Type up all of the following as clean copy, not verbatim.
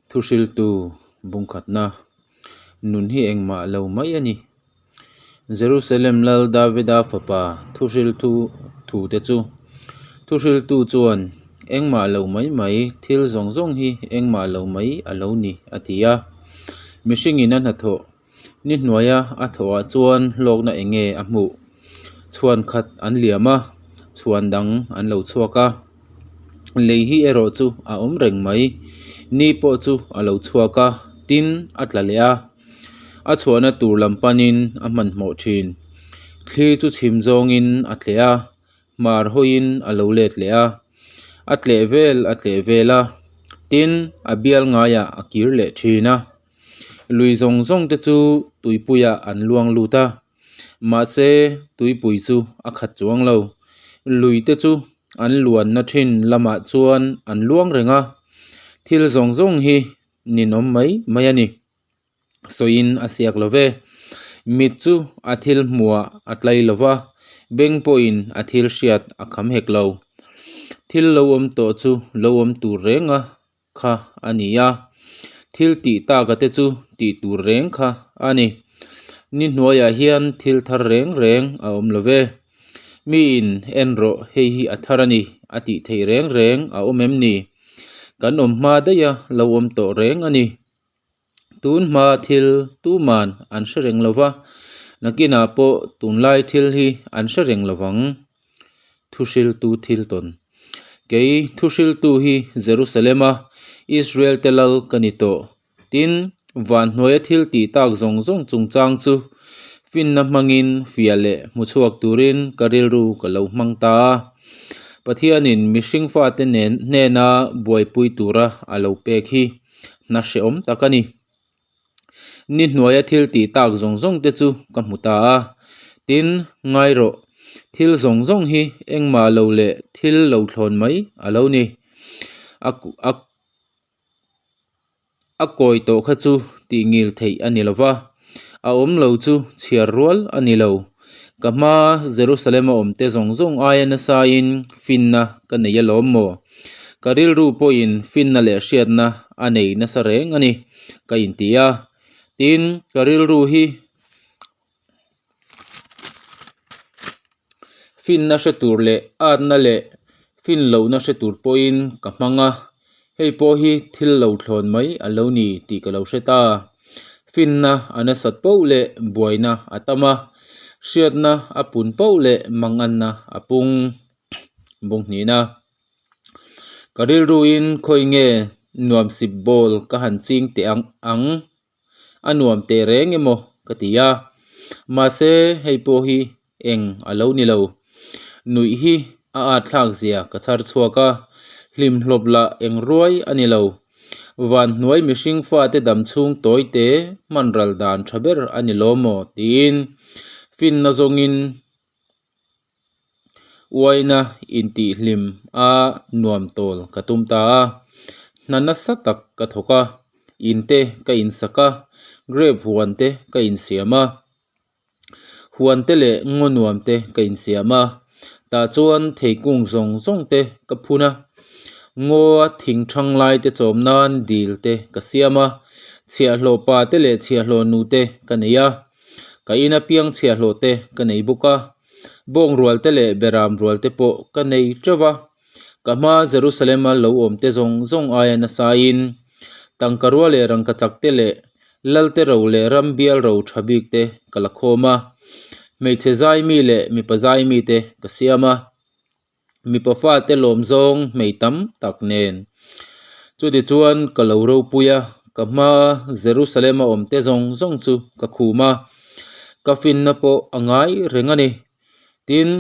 Thuhriltu bungkhatna nun hi engmah lo mai a ni. Jerusalem Lal Davida fapa thuhriltu thute chu thuhriltu chuan engmah lo mai mai, thil zawng zawng hi engmah lo mai a lo ni a ti a. Mihringin a hnathawh ni hnuaia a thawhah chuan hlawkna eng nge a hmuh? Chhuan khat an liam a, chhuan dang an lo chhuak a. Lei hi erawh chu a awm reng mai. Ni pawh chu a lo chhuak a, tin a tla leh a. A chhuahna tur lam panin a hmanhmawh thin. Thli chu chhim zawngin a tleh a, hmar hawiin a lo let leh a. A tleh vel a tleh vel a, tin a bial ngaiah a kir leh thin a. Lui zawng zawng te chu tuipuiah an luang lut a, mahse tuipui chu a khat chuang lo. Lui te chu an luanna thin lamah chuan an luang reng a, thil zawng zawng hi ninawm mai mai a ni. Sawiin a siak lo ve. Mit chu a thil hmuah a tlai lo va, beng pawhin a thil hriat a kham hek lo. Thil lo awm tawh chu lo awm tur reng a kha a ni a, thil tih taka te chu tih tur reng kha a ni. Ni hnuaiah hian thil thar reng reng a awm lo ve. Miin en rawh hei hi a thar a ni a tih theih reng reng a awm em ni? Kan awm hma daih a lo awm tawh reng a ni. Tun hma thil tuman an hre reng lo va, nakinah pawh tunlai thil hi an hre reng lo vang. Thuhriltu thil tawn. Kei thuhriltu hi Jerusalema Israel te lal ka ni tawh. Tin, van hnuaia thil tih tak zawng zawng chungchang chu finna hmangin fiah leh hmu chhuak turin ka rilru ka lo hmang ta a. Pathianin mihring fate nen hnena buaipui tura a lo pek hi hna hrehawm tak a ni. Ni hnuaia thil tih tak zawng zawng te chu ka hmu ta a, tin, ngai rawh, thil zawng zawng hi engmah lo leh thil lo thlawn mai a lo ni. A a a kawi tawh kha chu tih ngil theih a ni lo va, a awm lo chu chhiar rual a ni lo. Ka hma Jerusalem a awm te zawng zawng aia nasain finna ka nei alawm maw? Ka rilru pawhin finna leh hriatna a nei nasa reng a ni, ka inti a. Tin, ka rilru hi finna hre tur leh atna leh fin lohna hre tur pawhin ka hmang a, hei pawh hi thil lo thlawn mai a lo ni tih ka lo hre ta. Finna a nasat poh leh buaina a tam a, hriatna a pun poh leh manganna a pung. Bawng hnihna. Ka rilruin khawi nge nuam sip bawl ka han ching teh ang ang a nuam teh reng emaw ka ti a. Mahse hei pawh hi eng a lo ni lo. Nuih hi a at thlak zia ka chhar chhuak a, hlim hlawp lah eng ruai a ni lo. Van hnuai mihring fate dam chhung tawi te hman ral dan tha ber a ni lo maw tiin finna zawngin Uaina intihhlim a nuam tawl ka tum ta a, hna nasa tak ka thawk a, in te ka insak a, grape huan te ka insiam a, huan te leh ngaw nuam te ka insiam a, tah chuan theikung zawng zawng te ka phun a, ngaw a thing thang lai te chawm nan dil te ka siam a, chhiahhlawh pa te leh chhiahhlawh nu te ka nei a. Ka in apiang chhiahhlawh te ka nei bawk a, bawng rual te leh beram rual te pawh ka nei teuh a. Ka hma Jerusalem-a lo awm te zawng zawng aia nasain tangka rua leh rangkachak te leh lalte ro leh ram bial ro tha bik te ka la khawm a, hmeichhe zaimi leh mipa zaimi te ka siam a. Mipa fate lawm zawng hmei tam tak nen. Chutichuan ka lo ropui a, ka hma Jerusalem a awm te zawng zawng chu ka khum a, ka finna pawh a ngai reng a ni. Tin,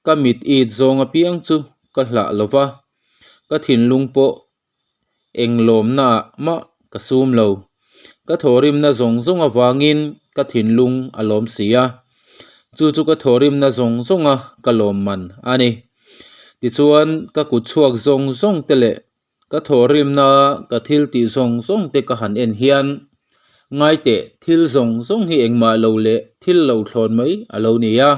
ka mit it zawng apiang chu ka hlah lo va, ka thinlung pawh Eng lawmnaah mah ka sum lo. Ka thawhrimna zawng zawng avangin ka thinlung a lawm si a. Chu chu ka thawhrimna zawng zawnga ka lawm man a ni. Tichuan, ka kut chhuak zawng zawng te leh ka thawhrimna ka thil tih zawng zawng te ka han en hian, ngaiteh thil zawng zawng hi engmah lo leh thil lo thlawn mai a lo ni a.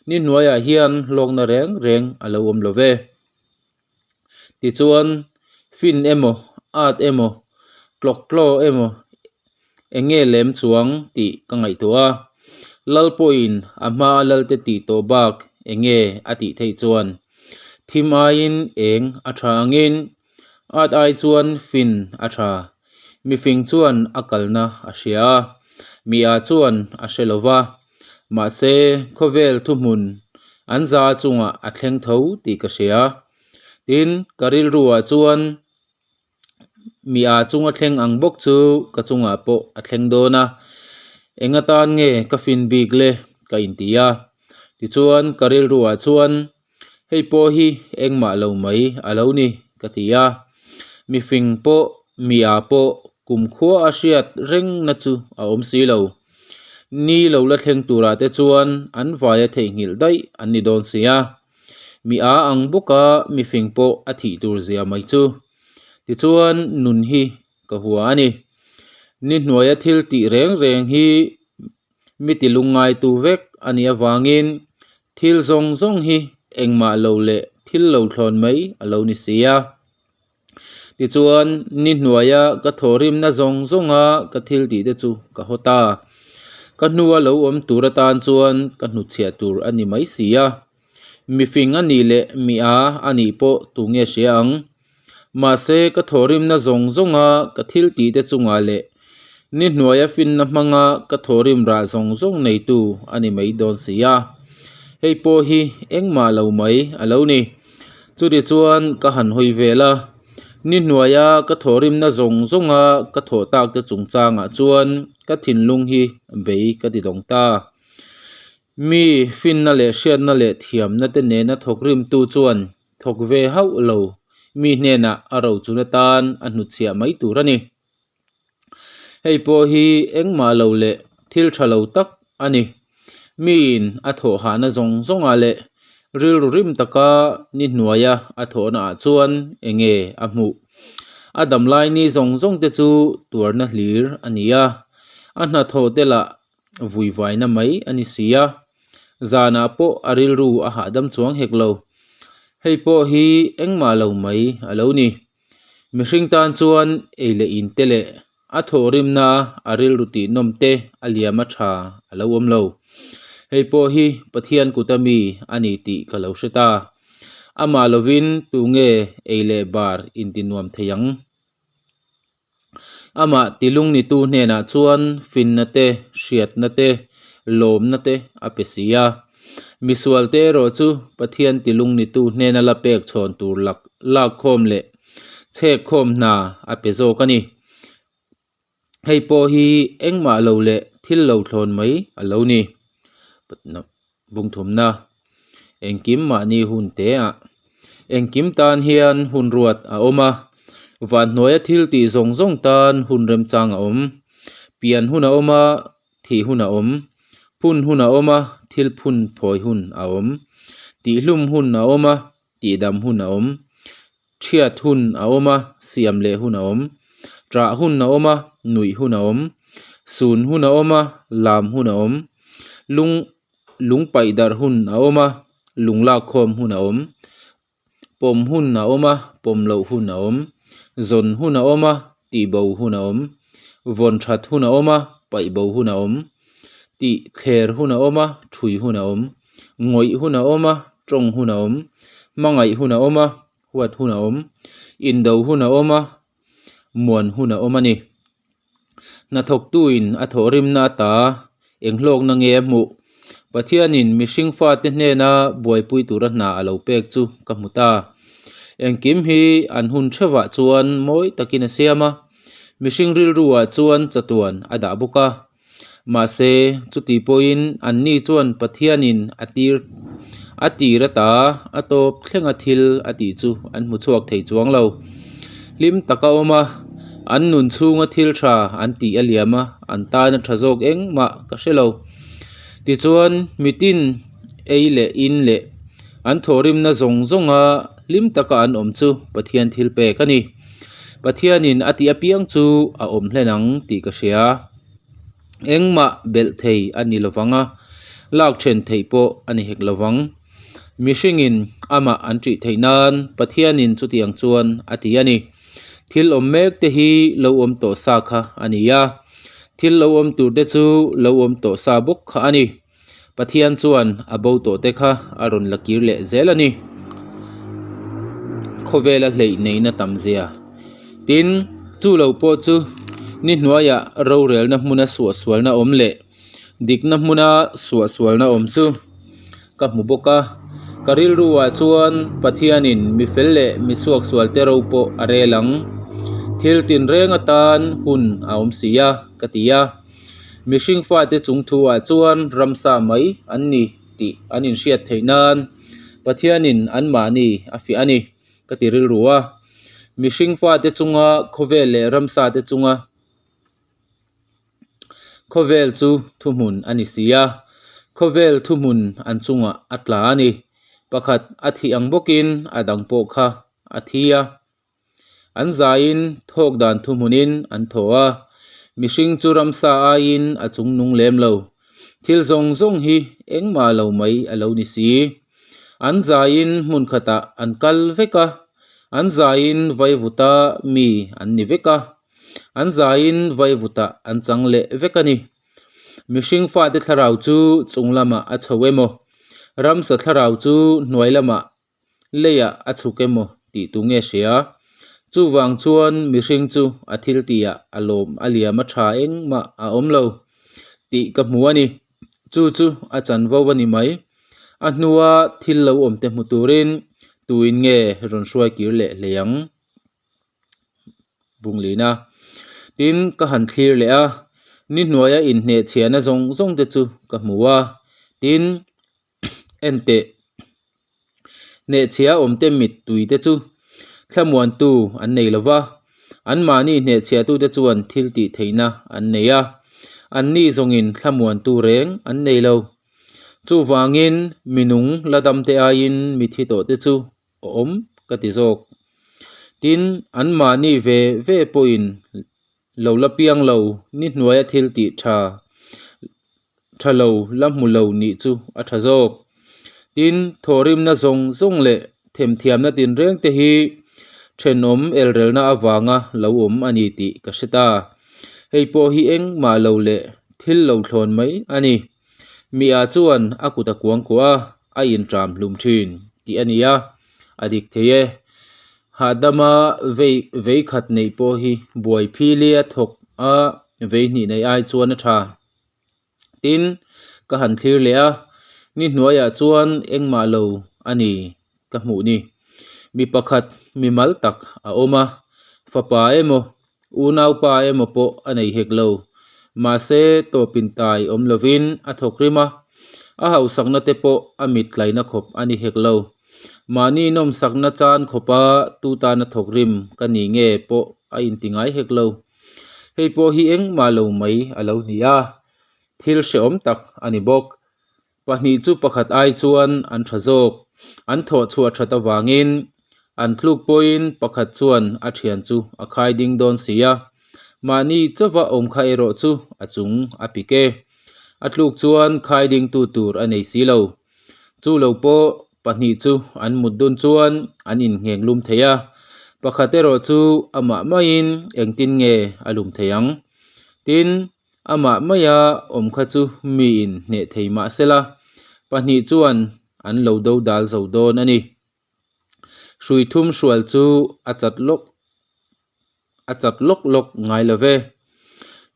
Ni hnuaiah hian hlawkna reng reng a lo awm lo ve. Tichuan, fin emaw, at emaw, Tlawk tlaw emaw eng nge lem chuang tih ka ngaihtuah a. Lal pawhin a hmaa lalte tih tawh bak eng nge a tih theih chuan thim aiin eng a tha angin at ai chuan fin a tha. Mifing chuan a kalna a hria a, mi a chuan a hre lo va. Mahse, khawvel thuhmun an za chungah a thleng tho tih ka hria. Tin, ka rilruah chuan mi a chunga thleng ang bawk chu ka chungah pawh a thleng dawn a, eng atan nge ka fin bik le ka inti a. Tichuan, ka rilruah chuan hei pawh hi engmah lo mai a lo ni ka ti a. Mifing pawh mi a pawh kumkhua a hriat rengna chu a awm si lo. Ni lo la thleng turah te chuan an vaia theihnghilh daih an ni dawn si a. Mi a ang bawka mifing pawh a thih tur zia mai chu. Tichuan nun hi ka hua a ni. Ni hnuaia thil tih reng reng hi mi ti lungngaitu vek a nih avangin thil zawng zawng hi engmah lo leh thil lo thlawn mai a lo ni si a. Tichuan ni hnuaia ka thawhrimna zawng zawnga ka thil tih te chu ka haw ta. Ka hnua lo awm tur atan chuan ka hnutchhiah tur a ni mai si a. Mifing a nih leh mi a a nih pawh tu nge hria ang. Mahse ka thawhrimna zawng zawnga ka thil tih te chungah leh ni hnuaia finna hmanga ka thawhrim rah zawng zawng neitu a ni mai dawn si a. Hei pawh hi engmah lo mai a lo ni. Chuti chuan ka han hawi vel a, ni hnuaia ka thawhrimna zawng zawnga ka thawh tak te chungchangah chuan ka thinlung hi bei ka ti dawng ta. Mi finna leh hriatna leh thiamna te nena thawkrimtu chuan thawk ve hauh lo mi hnenah a rochun atan a hnutchhiah mai tur a ni. Hei pawh hi engmah lo leh thil tha lo tak a ni. Miin a thawh hahna zawng zawngah leh rilru rim taka ni hnuaia a thawhnaah chuan eng nge a hmuh? A damlai ni zawng zawng te chu tuarna hlir a ni a, a hnathawh te lah vuivaina mai a ni si a, zanah pawh a rilru a hahdam chuang hek lo. Hei pawh hi engmah lo mai a lo ni. Mihring tan chuan ei leh in te leh a thawhrimna a rilru tih nawm te a liam a tha a lo awm lo. Hei pawh hi Pathian kuta mi a ni tih ka lo hre ta. Amah lovin tunge ei leh bar intinuam thei ang? Amah tilungnitu hnenah chuan finna te, hriatna te, lawmna te a pe si a. Misualte erawh chu Pathian tilungnitu hnena la pek chhawn tur lak lakkhawm leh chhekkhawm hna a pe zawk a ni. Hei pawh hi engmah lo leh thil lo thlawn mai a lo ni. Bungthumna, Engkim mahni hun te ah. Engkim tan hian hun ruat a awm a, vanhnuaia thil tih zawng zawng tan hun remchang a awm. Pian hun a awm a, thih hun a awm. Phun hun a awm a, thil phun phawi hun a awm. Tihhlum hun a awm a, tihdam hun a awm. Thiat hun a awm a, siam leh hun a awm. Ṭah hun a awm a, nuih hun a awm. Sun hun a awm a, lam hun a awm. Lung lung paih darh hun a awm a, lung lak khawm hun a awm. Pawm hun a awm a, pawm loh hun a awm. Zawn hun a awm a, tihbo hun a awm. Vawn that hun a awm a, paihbo hun a awm. Tih thler hun a awm a, ṭhui hun a awm. Ngawih hun a awm a, tawng hun a awm. Hmangaih hun a awm a, huat hun a awm. Indo hun a awm a, muan hun a awm a ni. Hnathawktuin a thawhrimna ata eng hlawkna nge a hmuh? Pathianin mihring fate hnena buaipui tura hna a lo pek chu ka hmu ta. Engkim hi an hun theuhah chuan mawi takin a siam a, mihring rilruah chuan chatuan a dah bawk a. Mahse, chuti pawhin anni chuan Pathianin a tir a tir ata a tawp thlenga thil a tih chu an hmu chhuak thei chuang lo. Hlim taka awm a, an nun chhunga thil tha an tih a liam a, an tana tha zawk engmah ka hre lo. Tichuan, mitin ei leh in leh an thawhrimna zawng zawnga hlim taka an awm chu Pathian thil pek a ni. Pathianin a tih apiang chu a awm hlen ang tih ka hria. Engmah belh thei a ni lovang a, lak then theih pawh a ni hek lovang. Mihringin amah an ṭih theih nan Pathianin chutiang chuan a ti a ni. Thil awm mek te hi lo awm tawh sa kha a ni a, thil lo awm tur te chu lo awm tawh sa bawk kha a ni. Pathian chuan a bo tawh te kha a rawn la kir leh zel a ni. Khawvela hleih neihna tam zia. Tin, chu lo pawh chu ni hnuaiah rorelna hmuna suahsualna awm leh dikna hmuna suahsualna awm chu ka hmu bawk a. Ka rilruah chuan Pathianin mi fel leh mi suaksualte ro pawh a rel ang. Thil tinreng atan hun a awm si a, ka ti a. Mihring fate chung thuah chuan ramsa mai an ni tih an inhriat theih nan Pathianin anmahni a fiah a ni, ka ti rilru a. Mihring fate chunga khawvel leh ramsa te chunga khawvel chu thuhmun a ni si a, khawvel thuhmun an chungah a tla a ni. Pakhat a thih ang bawkin a dang pawh kha a thi a. An zaiin thawk dan thuhmunin an thaw a, mihring chu ramsa aiin a chung nung lem lo. Thil zawng zawng hi engmah lo mai a lo ni si. An zaiin hmun khatah an kal vek a, an zaiin vaivuta mi an ni vek a, an zaiin vaivutah an chang leh vek a ni. Mihring fate thlarau chu chung lamah a chho emaw, ramsa thlarau chu hnuai lamah leiah a chhuk emaw tih tu nge hria? Chuvang chuan mihring chu a thil tihah a lawm a liam a tha engmah a awm lo tih ka hmu a ni. Chu chu a chanvo a ni mai. A hnua thil lo awm te hmu turin tuin nge rawn hruai kir leh hlei ang? Bunglina. Tin, ka han thlir leh a, ni hnuaia inhnehchhiahna zawng zawng te chu ka hmu a. Tin, Enteh, hnehchhia awmte mittui te chu thlamuantu an nei lo va, anmahni hnehchhiatute chuan thil tih theihna an nei a, anni zawngin thlamuantu reng an nei lo. Chuvangin minung la damte aiin mithi tawhte chu awm ka ti zawk. Tin, anmahni ve ve pawhin lo la piang lo ni hnuaia thil tih tha tha lo la hmu lo nih chu a tha zawk. Tin, thawhrimna zawng zawng leh themthiamna tinreng te hi thenawm elrelna avanga lo awm a ni tih ka hre ta. Hei pawh hi engmah lo leh thil lo thlawn mai a ni. Mia chuan a kut a kuang kuah a, a intram hlum thin tih a ni a, a dik thei e. Hahdama vei vei khat neih pawh hi buai philia thawk a vei hnih neih ai chuan a tha. Tin, ka han thlir leh a, ni hnuaiah chuan engmah lo a ni ka hmuh ni. Mi pakhat mi mal tak a awm a, fapa emaw unaupa emaw pawh a nei hek lo. Mahse, tawpin tai awm lovin a thawk rim a, a hausakna te pawh a mit tlaina khawp a ni hek lo. Mahni nawmsakna chan khawpa tu tana thawk rim ka ni nge pawh a inti ngai hek lo. Hei pawh hi engmah lo mai a lo ni a, thil hrehawm tak a ni bawk. Pahnih chu pakhat ai chuan an tha zawk. An thawh chhuah that avangin an tluk pawhin pakhat chuan a thian chu a khai ding dawn si a. Mahni chauva awm kha erawh chu a chung a pik e. A tluk chuan khai dingtu tur a nei si lo. Chu lo pawh pahnih chu an mut dun chuan an inngheng lum thei a, pakhat erawh chu amah maiin engtin nge a lum thei ang? Tin, amah maia awm kha chu miin hneh thei mah sela, pahnih chuan an lo do dal zo dawn a ni. Hrui thum hrual chu a chat lawk a chat lawk lawk ngai lo ve.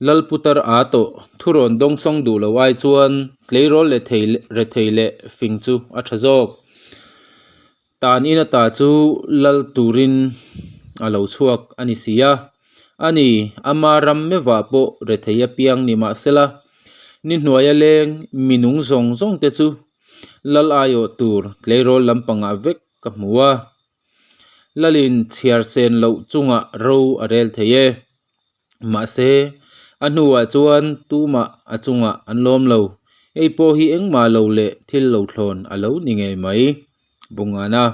Lal putar a tawh thurawn dawngsawng duh lo ai chuan tleirawl leh thei rethei leh fing chu a tha zawk. Tan in ata chu lal turin a lo chhuak a ni si a. Ani, ama ram mevah pawh rethei apiang ni mahsela, ni hnuaia leng mi nung zawng zawng te chu lal aiawh tur tleirawl lampangah vek ka hmu a. Lalin chhiar sen loh chungah ro a rel thei e. Mahse, a hnuah chuan tumah a chungah an lawm lo. Hei pawh hi engmah lo leh thil lo thlawn a lo ni ngei mai. Bungana,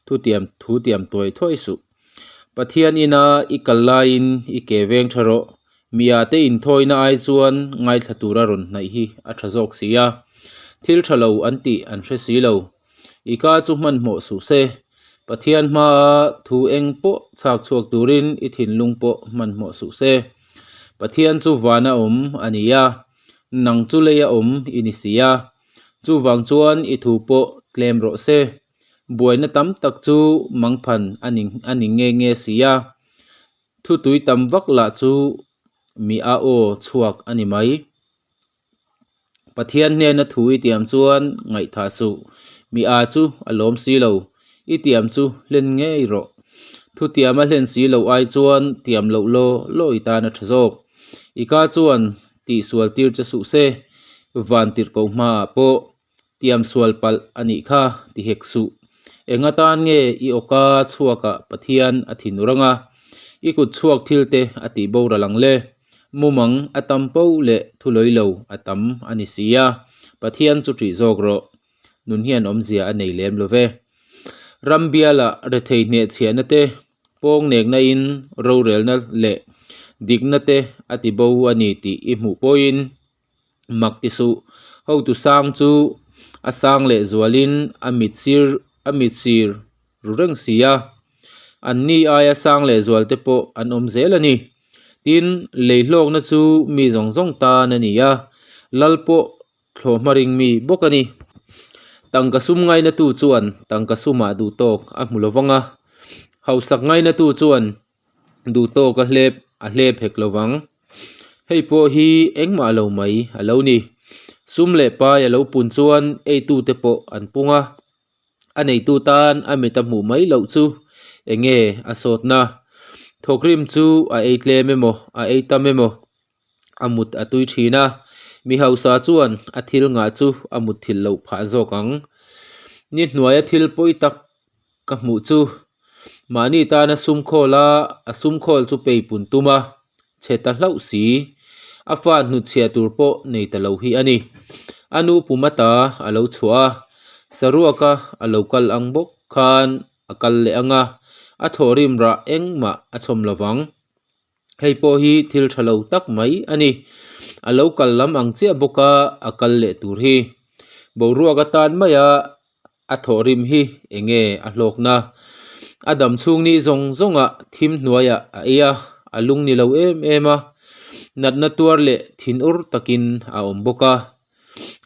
Thutiam thu tiam tuai thuai suh. Pathian ina i kal laiin i ke veng tha rawh. Mia te inthawina ai chuan ngaithla tura rawn hnaih hi a tha zawk si a. Thil tha lo an tih an hre si lo. I ka chu hmanhmawh suh se. Pathian hmaa thu eng pawh chhak chhuak turin i thinlung pawh hmanhmawh suh se. Pathian chu vana awm a ni a, nang chu leia awm i ni si a. Chuvang chuan i thu pawh tlem rawh se. Buaina tam tak chu mangphan a ni a ni nge nge si a. Thu tui tam vak lah chu mi a aw chhuak a ni mai. Pathian hnena thu i tiam chuan ngaihthah suh. Mi a chu a lawm si lo. I tiam chu hlen ngei rawh. Thu tiam a hlen si loh ai chuan tiam loh law law i tan a tha zawk. I ka chuan tihsual tir che suh se. Van tirhkoh hmaah pawh tiam sual palh a nih kha ti hek suh. Eng atan nge i awka chhuakah Pathian a thinur anga i kut chhuak thil te a tih boral ang le? Mumang a tam po leh thulawi lo a tam a ni si a, Pathian chu ṭih zawk rawh. Nun hian awmzia a nei lem lo ve. Ram bialah rethei hnehchhiahna te, pawng nekna in rorelna leh dikna te a ti bo a ni tih i hmuh pawhin, Mak ti suh, hotu sang chu a sang leh zualin a mit sir a mit sir ru reng si a, an ni aia sang leh zual te pawh an awm zel a ni. Tin, lei hlawkna chu mi zawng zawng tan a ni a, lal pawh thlawh hma ring mi bawk a ni. Tangka sum ngainatu chuan tangka sumah duhtawk a hmu lo vang a, hausak ngainatu chuan duhtawk a hlep a hlep hek lo vang. Hei pawh hi engmah lo mai a lo ni. Sum leh pai a lo pun chuan eitute pawh an pung a, a neitu tan a mit a hmuh mai loh chu eng nge a sawtna. Thawkrim chu a ei tlem emaw a ei tam emaw a mut a tui thin a, mi hausa chuan a thil ngah chu a mut thilh loh phah zawk ang. Ni hnuaia thil pawi tak ka hmuh chu mahni tana sum khawl a, a sum khawl chu pei pun tum a, chhe ta hlauh si. A fa hnutchhiah tur pawh nei ta lo hi a ni. A nu pum ata a lo chhuah a, saruaka a lo kal ang bawk khan a kal leh ang a, a thawhrim rah engmah a chhawm lo vang. Hei pawh hi thil tha lo tak mai a ni. A lo kal lam ang chiah bawk a, a kal leh tur hi. Boruak atan maia a thawhrim hi eng nge a hlawkna? A dam chhung ni zawng zawngah thim hnuaiah a ei a, a lung ni lo em em a, natna tuar leh thinur takin a awm bawk a.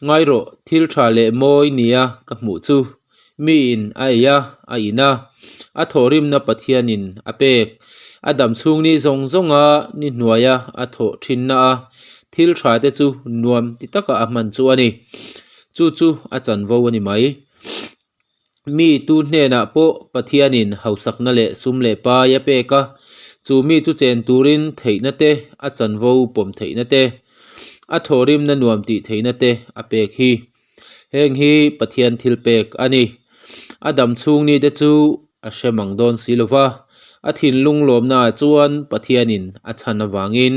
Ngai rawh, thil tha leh mawi nia ka hmuh chu miin a ei a, a in a, a thawhrimna Pathianin a pek. A dam chhung ni zawng zawnga ni hnuaia a thawh thinna a thil tha te chu nuam ti taka a hman chu a ni. Chu chu a chanvo a ni mai. Mi tu hnenah pawh Pathianin hausakna leh sum leh pai a pek a, chu mi chu chen turin theihna te, a chanvo pawm theihna te, a thawhrimna nuam tih theihna te a pek hi. Heng hi Pathian thil pek a ni. A dam chhung ni te chu a hre mang dawn si lo va, a thinlung lawmnaah chuan Pathianin a chhan avangin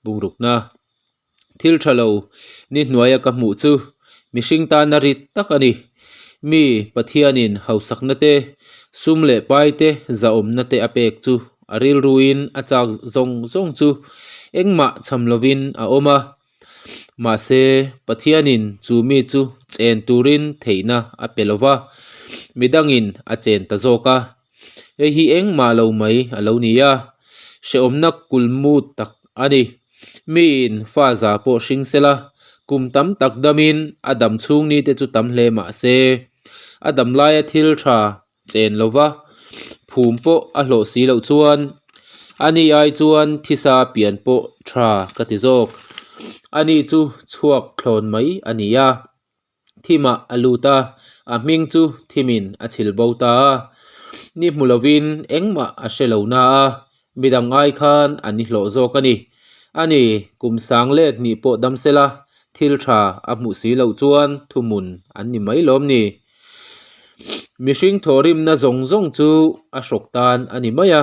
bungrukna. Thil tha lo ni hnuaia ka hmuh chu mihring tana rit tak a ni. Mi Pathianin hausakna te, sum leh pai te, zahawmna te a pek chu a rilruin a chak zawng zawng chu engmah cham lovin a awm a. Mahse, Pathianin chu mi chu chen turin theihna a pe lo va, midangin a chen ta zawk a. Hei hi engmah lo mai a lo ni a, hrehawmna kulmu tak a ni. Miin fa za pawh hring sela, kum tam tak damin a dam chhung ni te chu tam hle mah se, a dam laia thil tha chen lova phum pawh a hlawh si loh chuan ani ai chuan thisa pian pawh tha ka ti zawk. Ani chu chhuak thlawn mai a ni a. Thimah a lut a, a hming chu thimin a chhil bo ta a. Ni hmu lovin engmah a hre lo na a, midang ai khan an ni hlawh zawk a ni. Ani, kum sang let nih pawh dam sela, thil tha a hmuh si loh chuan thuhmun an ni mai lawm ni. Mihring thawhrimna zawng zawng chu a hrawk tan a ni mai a,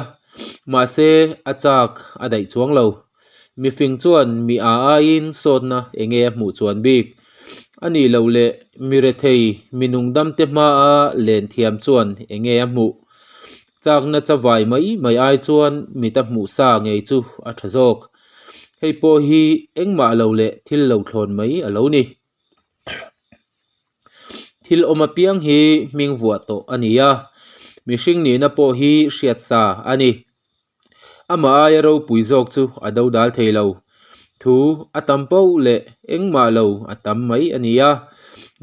mahse a chak a daih chuang lo. Mifing chuan mi a aiin sawtna eng nge a hmuh chuan bik? A nih loh leh mi rethei, mi nungdamte hmaa len thiam chuan eng nge a hmuh? Chakna chavai mai mai ai chuan mit a hmuh sa ngei chu a tha zawk. Hei pawh hi engmah lo leh thil lo thlawn mai a lo ni. Thil awm apiang hi hming vuah tawh a ni a. Mihring nihna pawh hi hriat sa a ni. Amah aia ropui zawk chu a dodal thei lo. Thu a tam poh leh engmah lo a tam mai a ni a.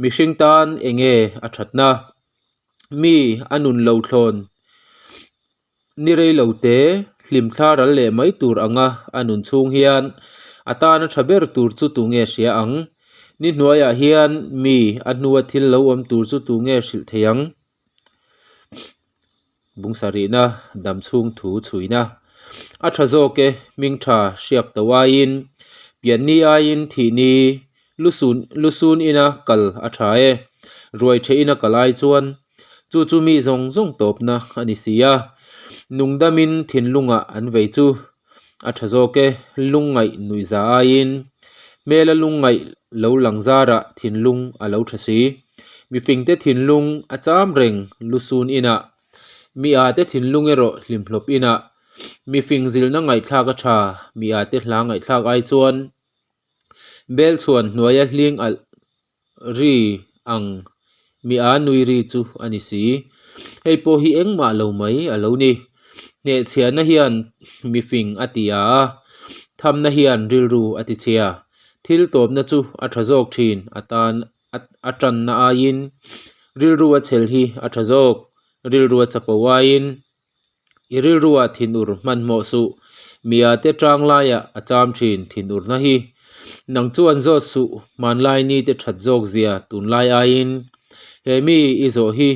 Mihring tan enge a thatna? Mi a nun lo thlawn ni rei lo te hlim thla ral leh mai tur anga a nun chhung hian a tana tha ber tur chu tunge hria ang? Ni hnuaiah hian mi a hnua thil lo awm tur chu tunge hrilh thei ang? Bung sarihna dam chhung thu chhuina a tha zawk e, hming tha hriak to aiin, pianni aiin thihni lusun lusun ina kal a tha e, ruai the ina kal ai chuan chu chu mi zawng zawng tawpna a ni si a, nungdamin thinlungah an vei chu a tha zawk e, lungngaih nuihza aiin hmela lungngaih lo lang zarah thinlung a lo tha si. Mifingte thinlung a cham reng lusun inah, mi a te thinlung erawh hlimhlawp inah. Mifing zilhna ngaihthlak a tha, mi a te hla ngaihthlak ai chuan bel chhuan hnuaia hling alh ri ang mi a nui ri chu a ni si. Hei pawh hi engmah lo mai a lo ni. Hnehchhiahna hian mifing a ti a, thamna hian rilru a ti chhia. Thil tawpna chu a tha zawk thin atan a tanna aiin rilru a chhel hi a tha zawk. Rilru a chapo aiin I rilruah thinur hmanhmawh suh, Mia te tang laiah a cham thin thinurna hi. Nang chuan zawt suh, hmanlai ni te that zawk zia tunlai aiin. He mi i zawh hi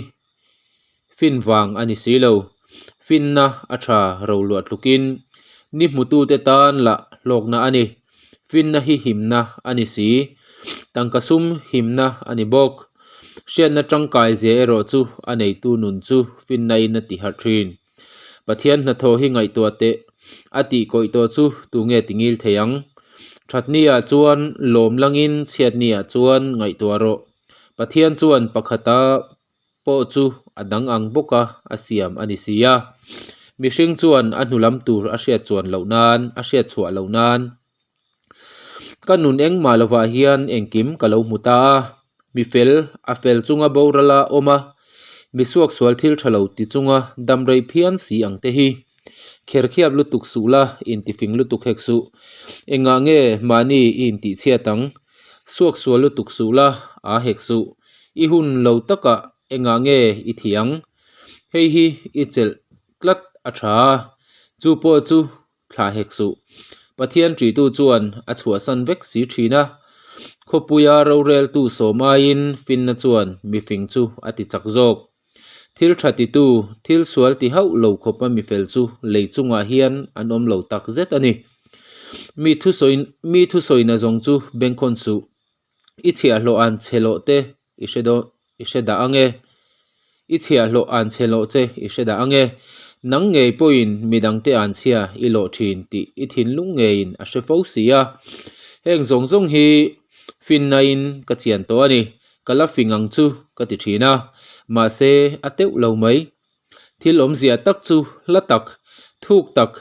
fin vang a ni si lo. Finna a tha roluah tlukin ni hmutute tan lah hlawkna a ni. Finna hi himna a ni si. Tangka sum himna a ni bawk. Hriatna tangkai zia erawh chu a neitu nun chu finna in a ti harh thin. Pathian hnathawh hi ngaihtuah teh a tih kawih tawh chu tunge ti ngil thei ang? Thatni ah chuan lawm langin chhiatni ah chuan ngaihtuah rawh. Pathian chuan pakhata pawh chu a dang ang bawka a siam a ni si a. Mihring chuan a hnu lam tur a hriat chuan loh nan, a hriat chhuah loh nan. Ka nun engmah lovah hian engkim ka lo hmu ta a, mi fel, a fel chunga borala awm a, mi suaksual thil tha lo ti chunga dam rei phian si ang te hi. Kherkhiap lutuk suh la, intifing lutuk hek suh. Engah nge mahni i intihchhiat ang? Suaksual lutuk suh la, aa hek suh. I hun lo takah engah nge i thih ang? Hei hi i chelh tlat a tha a, chu pawh chu thlah hek suh. Pathian ṭihtu chuan a chhuahsan vek si ṭhin a, khawpuia roreltu sawm aiin finna chuan mifing chu a ti chak zawk. Thil tha titu, thil sual ti hauh lo khawpa mifel chu lei chungah hian an awm lo tak zet a ni. Mi thusawi mi thusawina zawng chu bengkhawn suh. I chhiahhlawh an chhe loh te i hre dawn i hre dah ang e. I chhiahhlawh an chhe loh che i hre dah ang e. Nang ngei pawhin midangte an chhia i lawh thin tih i thinlung ngeiin a hre fo si a. Heng zawng zawng hi finnain ka chian tawh a ni. Ka la fing ang chu ka ti thin a, mahse a teuh lo mai. Thil awmzia tak chu hla tak, thuk tak,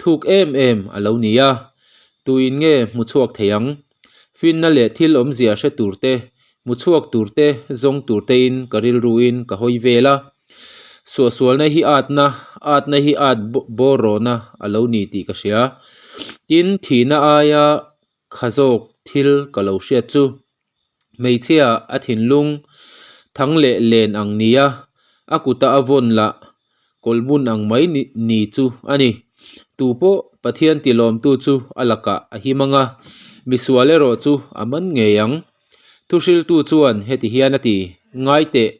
thuk em em a lo ni a, tuin nge hmu chhuak thei ang? Finna leh thil awmzia hre tur te, hmu chhuak tur te, zawng tur tein ka rilruin ka hawi vel a. Suahsualna hi atna, atna hi at bawrawna a lo ni tih ka hria. Tin, thihna aia Kha zawk thil ka lo hriat chu hmeichhia a thinlung thang leh len ang nia a kuta a vawn lah kawlhmun ang mai ni chu a ni. Tu pawh Pathian tilawmtu chu a lakah a him ang a, misual erawh chu a man ngei ang. Thuhriltu chuan heti hian a ti, Ngai teh,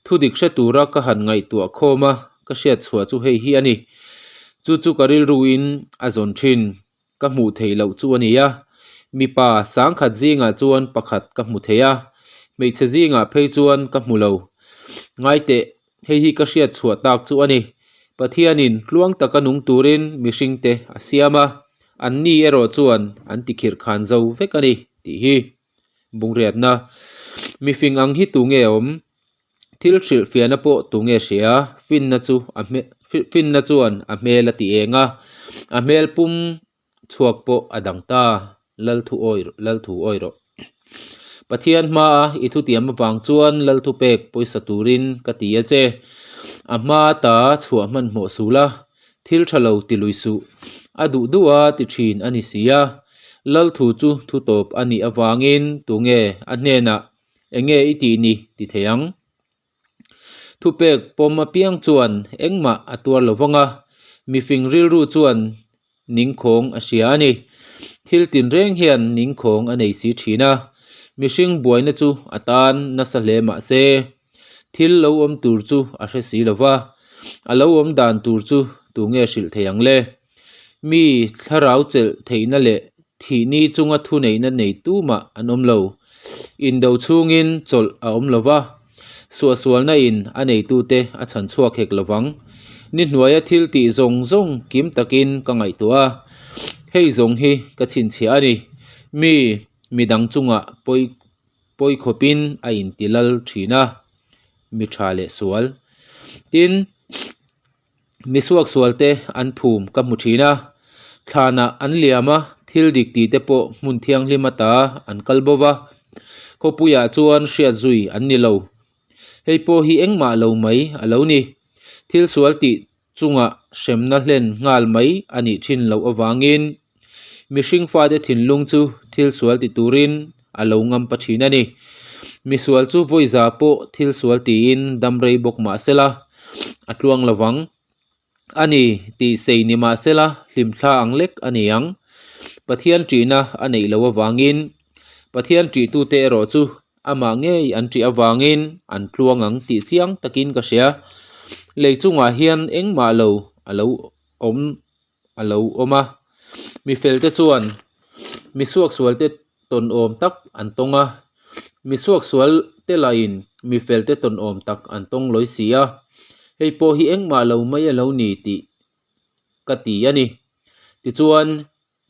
thu dik hre tura ka han ngaihtuah khawm a, ka hriat chhuah chu hei hi a ni. Chu chu ka rilruin a zawn thin. Ka hmuh theih loh chu a ni a, mipa sangkhat zingah chuan pakhat ka hmu thei a, hmeichhe zingah phei chuan ka hmu lo. Ngaiteh, hei hi ka hriat chhuah tak chu a ni. Pathianin tluang taka nung turin mihringte a siam a, anni erawh chuan an tikhirh khan zo vek a ni, tih hi Bungriatna. Mifing ang hi tunge awm? Thil hrilh fiahna pawh tunge hria? Finna chu a hme finna chuan a hmel a ti eng a, a hmel pum chhuak pawh a dang ta. Lalthu awi Lalthu awi rawh. Pathian hmaa i thutiam avang chuan Lalthu pek pawisa turin ka ti a che. A hma ta chhuah hmanhmawh sul a, thil tha lo ti lui suh. A duh duh a ti thin a ni si a. Lal thu chu thu tawp a nih avangin tunge a hnenah enge i tih ni ti thei ang. Thupek pawm apiang chuan engmah a tuar lo vang a, mifing rilru chuan ningkhawng a hria a ni. Thil tinreng hian ningkhawng a nei si thin a, mihring buaina chu a tan nasa hle mah se, thil lo awm tur chu a hre si lo va, a lo awm dan tur chu tunge hrilh thei ang le? Mi thlarau chelh theihna leh thihni chunga thuneihna nei tumah an awm lo. Indo chhungin chawlh a awm lo va, suahsualna in a neitute a chhan chhuak hek lo vang. Ni hnuaia thil tih zawng zawng kim takin ka ngaihtuah a, hei zawng hi ka chhinchhiah a ni. Mi midang chungah pawi pawi khawpin a inti lal thin a, mi tha leh sual. Tin. Mi suaksualte an phum ka hmu thin a, thlanah an liam a, thil dik tih te pawh hmun thianghlim ata an kal bo va, khawpuiah chuan hriat zui an ni lo. Hei pawh hi engmah lo mai a lo ni. Thil sual tih chungah hremna hlen nghal mai a nih thin loh avangin mihring fate thinlung chu thil sual ti turin a lo ngam pa thin a ni. Misual chu vawiza pawh thil sual tiin dam rei bawk mah sela a tluang lo vang a ni tih sei ni mah sela hlimthla ang lek a ni ang. Pathian ṭihna a neih loh avangin Pathian ṭihtute erawh chu amah ngei an ṭih avangin an tluang ang tih chiang takin ka hria. Lei chungah hian engmah lo a lo awm a lo awm a. Mi felte chuan mi suaksualte tawn awm tak an tawng a, mi suaksualte lahin mi felte tawn awm tak an tawng lawi si a. Hei pawh hi engmah lo mai a lo ni tih ka ti a ni. Tichuan,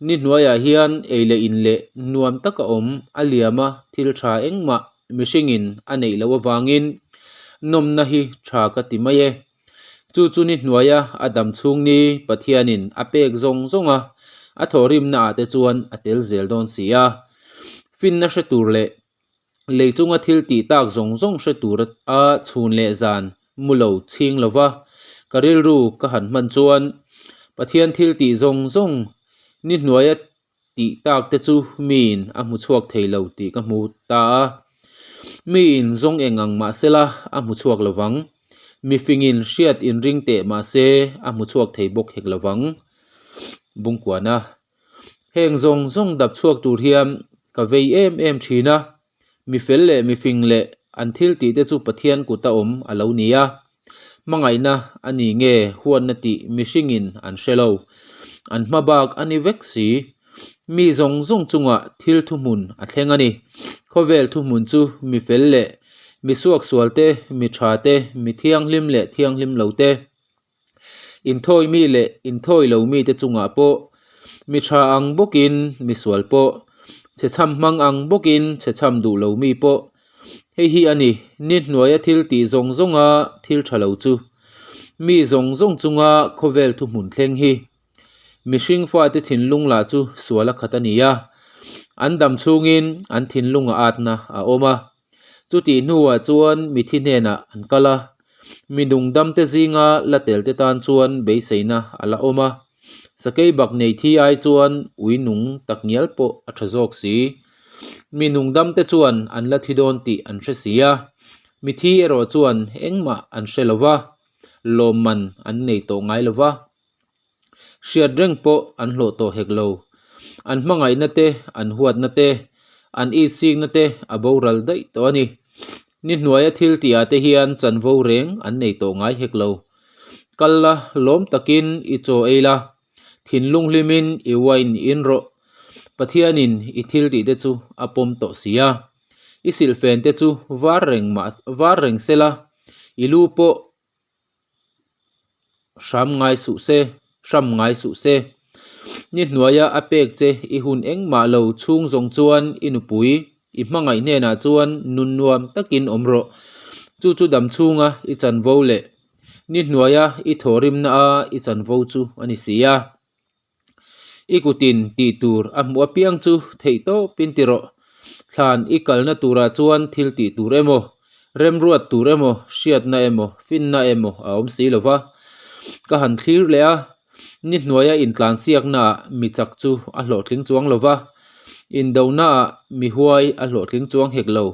ni hnuaiah hian ei leh in leh nuam taka awm a liam a, thil tha engmah mihringin a neih loh avangin nawmna hi tha ka ti mai e. Chu chu ni hnuaia a dam chhung ni Pathianin a pek zawng zawng a, a thawhrimna ah te chuan a tel zel dawn si a. Finna hre tur leh lei chunga thil tih tak zawng zawng hre tur a chhun leh zan mu lo chhing lo va, ka rilru ka han hman chuan Pathian thil tih zawng zawng ni hnuaia tih tak te chu miin a hmu chhuak thei lo tih ka hmu ta a. Miin zawng eng ang mah sela a hmu chhuak lo vang. Mifingin hriat inring teh mah se a hmu chhuak thei bawk hek lo vang. Bungkuana. Heng zawng zawng dap chhuak tur hian ka vei em em thin a. Mi fel leh mifing leh an thil tih te chu Pathian kuta awm a lo ni a. Hmangaihna a ni nge huatna tih mihringin an hre lo. An hma bak a ni vek si. Mi zawng zawng chungah thil thuhmun a thleng a ni. Khawvel thuhmun chu mi fel leh mi suaksual te, mi tha te, mi thianghlim leh thianghlim lo te, Inthawi mi leh inthawi lo mite chungah pawh, mi tha ang bawkin mi sual pawh, chhechham hmang ang bawkin chhechham duh lo mi pawh. Hei hi a ni, ni hnuaia thil tih zawng zawnga thil tha lo chu. Mi zawng zawng chunga khawvel thuhmun thleng hi. Mihring fate thinlung lah chu sual a khat a ni a, an dam chhungin an thinlunga atna a awm a. Chutih hnuah chuan mithi hnenah an kal a, mi nungdamte zinga la telte tan chuan beiseina a la awm a. Sakei bak nei thi ai chuan ui nung tak ngial pawh a tha zawk si. Mi nungdamte chuan an la thi dawn tih an hre si a, mithi erawh chuan engmah an hre lo va, lawmman an nei tawh ngai lo va. Hriat reng pawh an hlawh tawh hek lo. An hmangaihna te, an huatna te, an itsikna te a boral daih tawh a ni. Ni hnuaia thil tihah te hian chanvo reng an nei tawh ngai hek lo. Kal la, lawm takin i chaw ei la, thinlung hlimin i wine in rawh. Pathianin i thil tih te chu a pawm tawh si a. I silhfen te chu var reng mah var reng sela, i lu pawh Hram ngai suh se, hram ngai suh se. Ni hnuaia a pek che i hun engmah lo chhung zawng chuan i nupui, i hmangaih hnenah chuan nun nuam takin awm rawh. Chu chu dam chhunga i chanvo leh ni hnuaia i thawhrimna a i chanvo chu a ni si a. I kutin tih tur a hmuh apiang chu theih tawpin ti rawh. Thlan i kalna turah chuan thil tih tur emaw, Remruat tur emaw, hriatna emaw, finna emaw a awm si lo va. Ka han thlir leh a, ni hnuaia intlansiaknaah mi chak chu a hlawhtling chuang lo va, indonaah mi huai a hlawhtling chuang hek lo.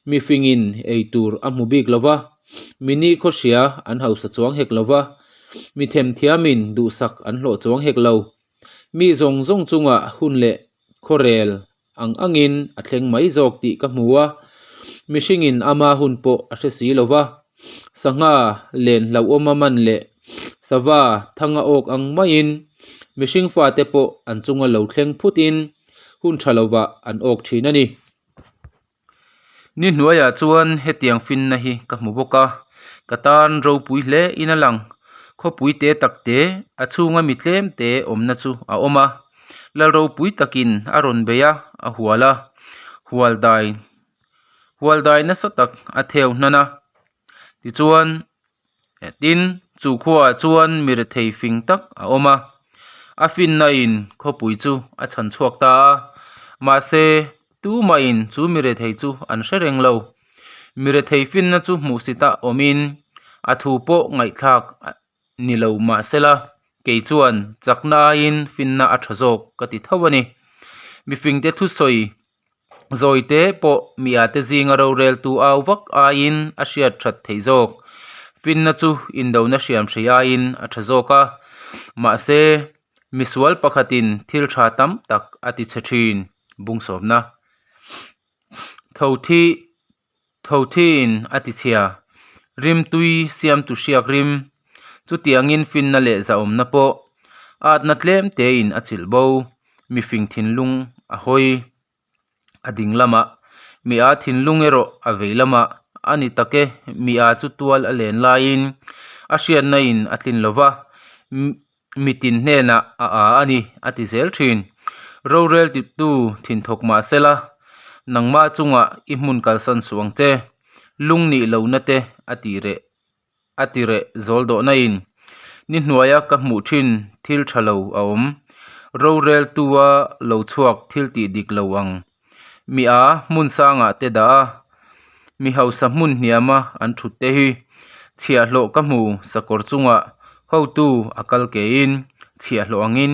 Mi fingin ei tur a hmu bik lo va, mi nikhaw hria an hausa chuang hek lo va, mi themthiamin duhsak an hlawh chuang hek lo. Mi zawng zawng chungah hun leh khawrel ang angin a thleng mai zawk tih ka hmu a, mihringin ama hun pawh a hre si lo va, sangha len hlauhawma man leh sava thanga awk ang maiin mihring fate pawh an chunga lo thleng phutin hun tha lovah an awk thin a ni. Ni hnuaiah chuan hetiang finna hi ka hmu bawk a, ka tan ropui hle in a lang. Khawpui te tak te, a chhunga mi tlem te awmna chu a awm a. Lal ropui takin a rawn bei a, a hual a, hual dai hual dai nasa tak a theu hnan a. Tichuan, Tin, chu khuaah chuan mi rethei fing tak a awm a, a finnain khawpui chu a chhan chhuak ta a. Mahse, tumahin chu mi rethei chu an hre reng lo. Mi rethei finna chu hmuhsita awmin a thu pawh ngaihthlak ni lo mahsela, kei chuan chakna aiin finna a tha zawk ka ti tho a ni. Mifingte thusawi Zawite pawh miate zinga roreltu au vak aiin a hriat that theih zawk. Finna chu indona hriamhrei aiin a tha zawk a, mahse misual pakhatin thil tha tam tak a ti chhe thin. Bungsawmna Tho thi Tho thiin a ti chhia. Rimtui siamtu hriak rim. Chutiangin finna leh zahawmna pawh atna tlem tein a chilh bo. Mifing thinlung a hawi a ding lamah, mi a thinlung erawh a vei lamah a ni tak e. Mi a chu tual a len laiin a hriatna in a tlin lo va, mitin hnenah a a a ni a ti zel thin. Rorel titu thinthawk mah sela, nangmah chungah i hmun kalsan suh ang che. Lung nih lohna te a ti reh a ti reh zawl dawhna in ni hnuaia ka hmuh thin thil tha lo a awm. Roreltua lo chhuak thil tih dik lo ang. Mi a hmun sangah te dah a, mi hausa hmun hniama an thut te hi chhiahhlawh ka hmu sakawr chungah hotu a kal kein chhiahhlawh angin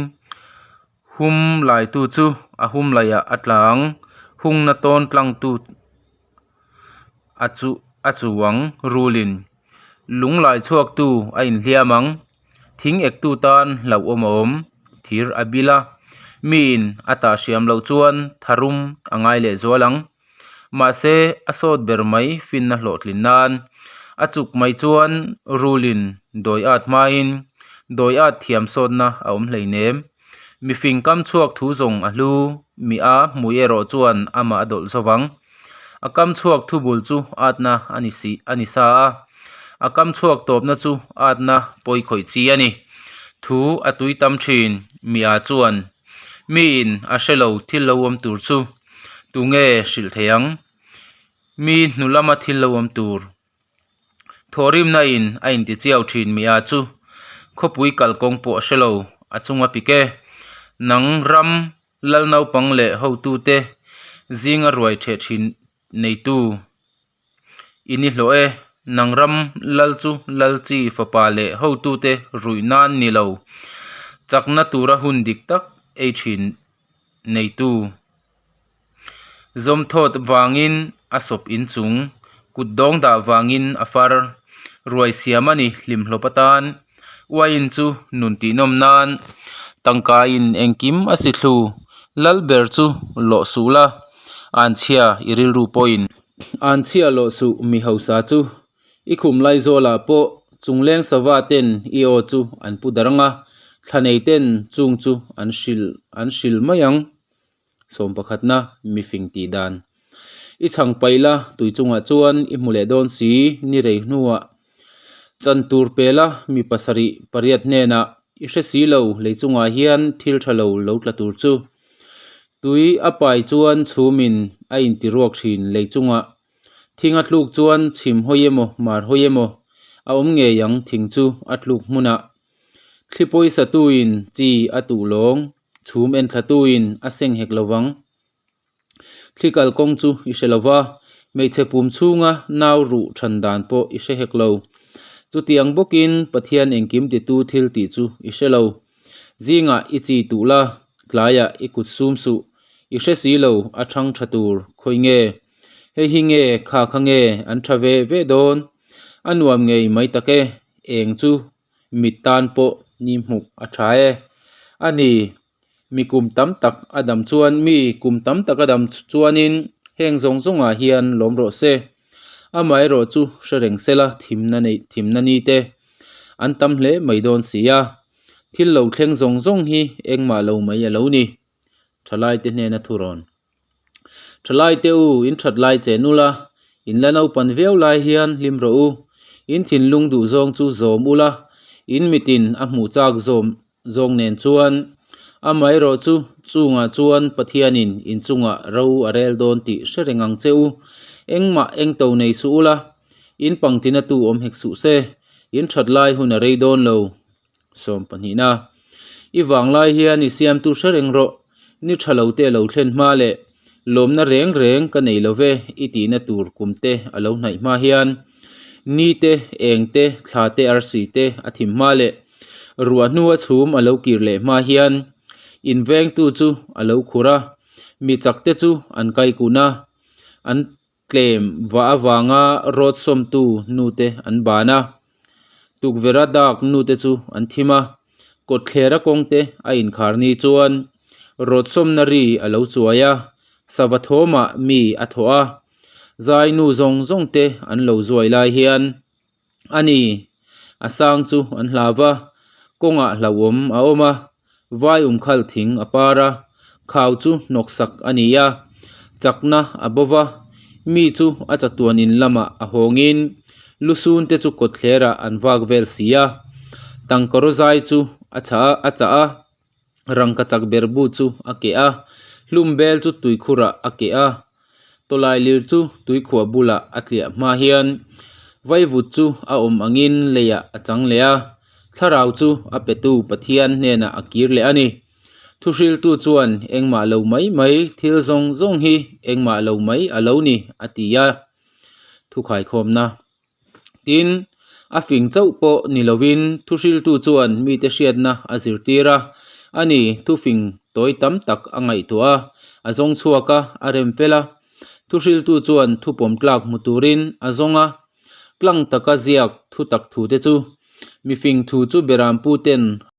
hum laitu chu a hum laiah a tla ang, hungna tawn tlangtu a chu a chu ang rulin lung lai chhuaktu a inhliam ang. Thing ektu tan hlauhawm a awm, thir a bil a, miin a tah hriam loh chuan tharum a ngai leh zual ang. Mahse, a sawt ber mai finna hlawhtlin nan a chuk mai chuan rulin dawi at hmain dawi at thiam sawtna a awm hleinem. Mifing kam chhuak thu zawng a hlu, mi a hmui erawh chuan amah a dawlh zo vang. A kam chhuak thu bul chu atna a ni si a ni sa a, a kam chhuak tawpna chu atna pawi khawih chi a ni. Thu a tui tam thin, mi a chuan miin a hre lo thil lo awm tur chu tunge hrilh thei ang? Mi hnu lama thil lo awm tur Thawhrimna in a inti chiau thin mi a chu khawpui kalkawng pawh a hre lo, a chung a pik e. Nang ram lal naupang leh hotute zinga ruai theh thin neitu i ni hlawh e. Nang ram lal chu lal chi fapa leh hotute ruih nan ni lo, chakna tura hun dik tak ei thin neitu. Zawmthawt vangin a sawp inchung, kut dawng dah vangin a far. Ruai siam a ni hlimhlawp atan, uaiin chu nun tihnawm nan. Tangkaiin engkim a si thlu, lal ber chu lawh suh la, anchhia i rilru pawhin. Anchhia lawh suh mi hausa chu, i khum laizawlah pawh chungleng sava ten i aw chu an pu dar ang a, thla nei ten chung chu an hrilh an hrilh mai ang. Sawm pakhatna, mifing tih dan. I chhang paih la, tui chungah chuan i hmu leh dawn si, ni rei hnuah chan tur pe la, mi pasarih pariat hnenah i hre si lo, lei chungah hian thil tha lo lo tla tur chu. Tui a pai chuan chhumin a inti ruak thin lei chungah. Thing a tluk chuan chhim hawi emaw mar hawi emaw a awm ngei ang thing chu a tluk hmunah. Thli pawisa tuin chi a tuh lawng. Chhum en thlatuin a seng hek lo vang. Thli kalkawng chu i hre lo va, Hmeichhe pum chhunga nau ruh than dan pawh i hre hek lo. Chutiang bawkin Pathian engkim titu thil tih chu i hre lo. Zingah i chi tuh la, tlaiah i kut sum suh. I hre si lo, a thang tha tur khawi nge? Hei hi nge kha kha nge an tha ve ve dawn? A nuam ngei mai tak e, eng chu mit tan pawh ni hmuh a tha e. A ni, mi kum tam tak a dam chuan mi kum tam tak a dam chuanin heng zawng zawngah hian lawm rawh se. Amaherawh chu hre reng sela thimna neih thimna ni te an tam hle mai dawn si a. Thil lo thleng zawng zawng hi engmah lo mai a lo ni. Thalaite hnena thurawn. Thalaite u, in that lai che nula, in la naupan viau lai hian hlim rawh u. In thinlung duh zawng chu zawm ula, in mitin a hmuh chak zawm zawng nen chuan. Amaherawh chu chungah chuan Pathianin in chungah ro a rel dawn tih hre reng ang che u. Engmah engto nei suh ula, in pangtina tu awm hek suh se, in that lai hun a rei dawn lo. Sawmpahnihna, I vang lai hian i siamtu hre reng rawh, ni tha lo te a lo thlen hma leh lawmna reng reng ka nei lo ve i tihna tur kum te a lo hnaih hma hian ni te, eng te, thla te, arsi te a thim hma leh ruah hnua chhum a lo kir leh hma hian invengtu chu a lo khur a, mi chak te chu an kai kun a, an Tlem vah avanga rawt sawmtu nute an ban a, tukverha dak nute chu an thim a, kawtthlera kawngte a inkhar ni chuan rawt sawmna ri a lo chuai a, sava thawmah mi a thawh a, zai nu zawng zawngte an lo zuai lai hian A ni, a sang chu an hlau va, kawngah hlauhawm a awm a, vai umkhal thing a par a, khau chu hnawksak a ni a, chakna a bo va, mi chu a chatuan in lamah a hawngin lusun te chu kawtthlerah an vak vel si a, tangkaraw zai chu a chah a chah a, rangka chak ber bu chu a keh a, hlum bel chu tuikhurah a keh a, tawlai lir chu tuikhuah bulah a tliah hma hian vaivut chu a awm angin leiah a chang leh a, thlarau chu a petu Pathian hnenah a kir leh a ni. Thuhriltu chuan engmah lo mai mai thil zawng zawng hi engmah lo mai a lo ni a ti a, thukhaikhawmna. Tin, a fing chauh pawh ni lovin thuhriltu chuan mite hriatna a zirtir a, a ni, thufing tawi tam tak a ngaihtuah a, a zawng chhuak a, a rem fel a. Thuhriltu chuan thupawm tlak hmu turin a zawng a, tlang taka ziak thutak thute chu mifing thu chu beram puten.